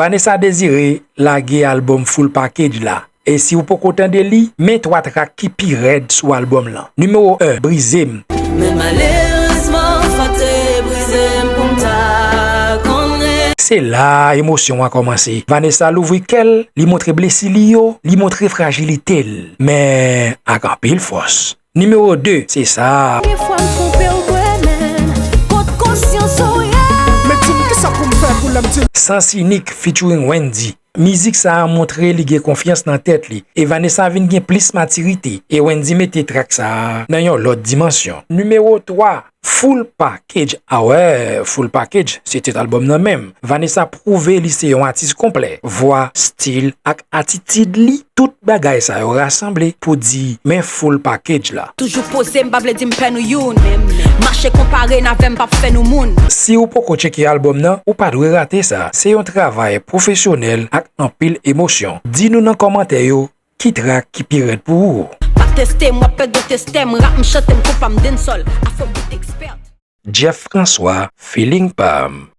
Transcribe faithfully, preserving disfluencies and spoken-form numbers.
Vanessa Désiré lage albòm Full Package la. E si w poko tande li, men twa trak ki pi rèd sou albòm lan. Nimewo en, Brize m. Men malerezman, fò te brize m pou m ta konnen. Se la emosyon an kòmanse. Vanessa louvri kè l, li montre blesi li yo, li montre frajilite l. Men ak anpil fòs. Nimewo de, se sa. Gen fwa m twonpe w vre, men kot konsyans ou ye? Men di m kisa pou m fè pou lè m di. Sens Inik featuring Wendy. Mizik sa a montre li gen konfyans nan tèt li, e Vanessa vin gen plis matirite, e Wendy mete trak sa a nan yon lòt dimansyon. Nimewo twa, Full Package. Awè, Full Package, se tit albòm nan menm. Vanessa pwouve li se yon atis konplè. Vwa, stil, ak atitid li, tout bagay sa yo rasanble pou di, men Full Package la. Toujou poze, m pa vle di m pè nou youn. Mache konpare n avè m p ap fè nou moun. Si w poko tcheke albòm nan, ou pa dwe rate sa. Se yon travay pwofesyonèl ak anpil emosyon. Di nou nan kòmantè yo ki trak ki pi rèd pou ou. Pa teste m, w ap pèdi teste m. Rap m chante m konpa m dancehall. Afrobeat expert. Jeff François, Feeling pa m.